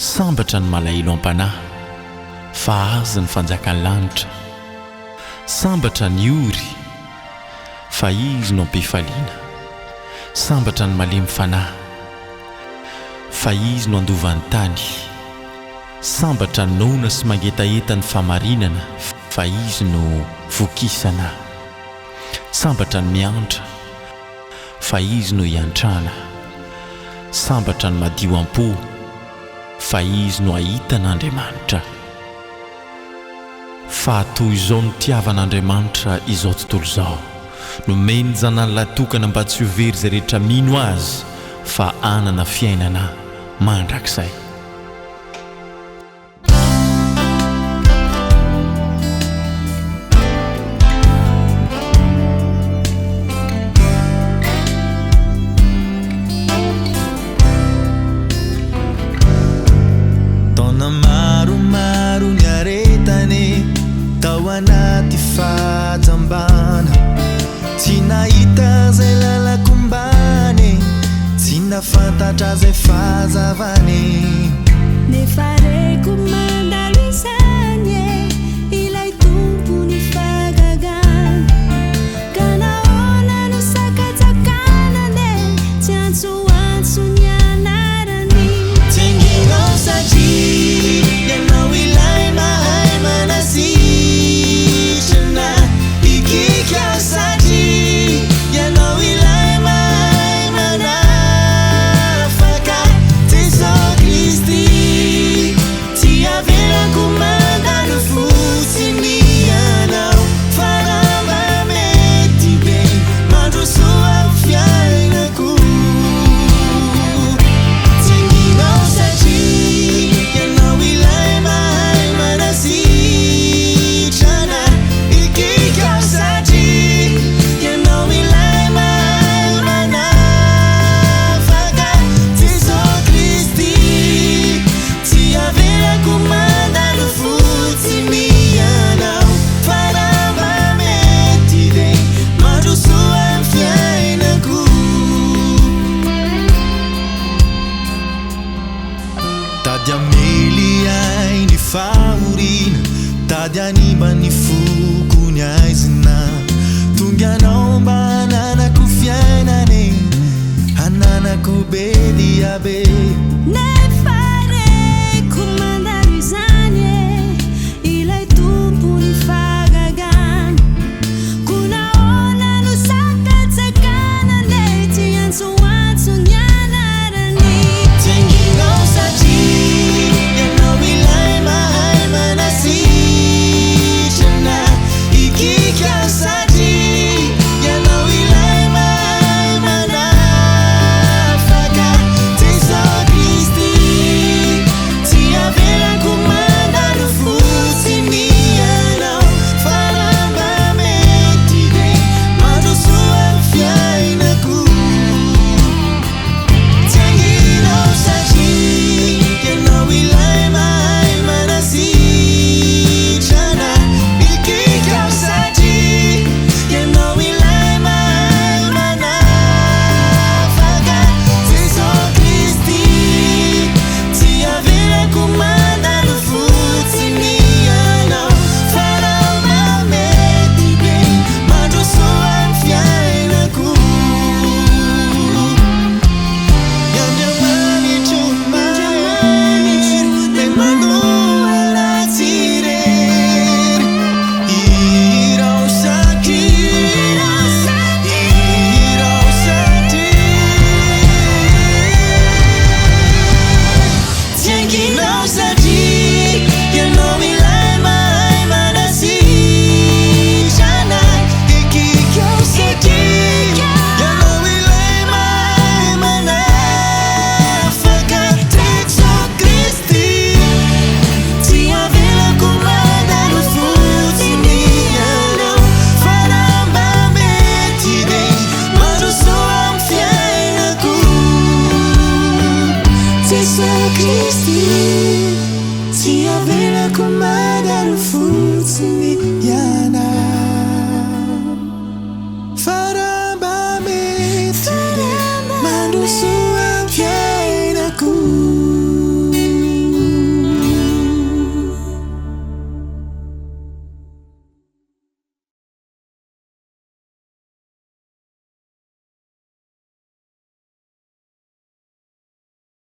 Sambatra ny malahelo am-panahy, fa azy ny fanjakan'ny lanitra. Sambatra ny ory, fa izy no ampifaliana. Sambatra ny malemy fanahy, fa izy no handova ny tany. Sambatra ny noana sy mangetaheta ny fahamarinana, fa izy no vokisana. Sambatra ny miantra, fa izy no hiantrana. Sambatra ny madio am-po, fa izy no hahita an'Andriamanitra. Fa toy izao nitiavan'Andriamanitra izao tontolo izao, nomeny ny Zanany Lahitokana mba tsy ho very izay rehetra mino Azy, fa hanana fiainana mandrakizay. Taona maromaro niaretana e, tao anaty fahajambana. Tsy nahita zay lalako-ombana e, tsy nahafantatra zay fahazavana e. Nefa reko mandalo izany e, ilay Tompon'ny fahagagana. Ka nahoana no sakantsakanana e, tsy antsoantso ny anarany. Tsy anginao satria ianao ilay mahay manasitrana. Hikiky aho satria ianao ilay mahay manafaka. Jesoa Kristy. Tsy avelako mandalo fotsiny ianao fa raha mba mety be mandrosoa amin'ny fiainako. Tsy anginao satria ianao ilay mahay manasitrana. Ekeko aho satria ianao ilay mahay manafaka. Jesoa Kristy. Tsy avelako mandalo fotsiny ianao fa raha mba mety dia mandrosoa amin'ny fiainako. Tady hamely ahy ny fahoriana, tady hanimba ny foko ny haizina. Tonga anao mba hananako fiainana e, hananako be dia be. Nefa reko mandalo izany e, ilay Tompon'ny fahagagana. Koa nahoana no sakantsakanana e, tsy antsoantso ny anarany. Tsy anginao satria ianao ilay mahay manasitrana. Hikiky aho satria ianao ilay mahay manafaka. Jesoa Kristy, tsy avelako mandalo fotsiny ianao fa raha mba mety dia mandrosoa amin'ny fiainako. Tsy anginao satria ianao ilay mahay manasitrana. Hikiky aho satria ianao ilay mahay manafaka. Jesoa Kristy, tsy avelako mandalo fotsiny ianao fa raha mba mety dia mandrosoa amin'ny fiainako. Andriamanitro mahery, ilay manohana tsy irery. Hirao satria, hirao satria. Tsy anginao satria ianao ilay mahay manasitrana. Ekeko satria ianao ilay mahay manafaka. Jesoa Kristy, tsy avelako mandalo fotsiny ianao fa raha mba mety dia mandrosoa amin'ny fiainako. Jesoa Kristy.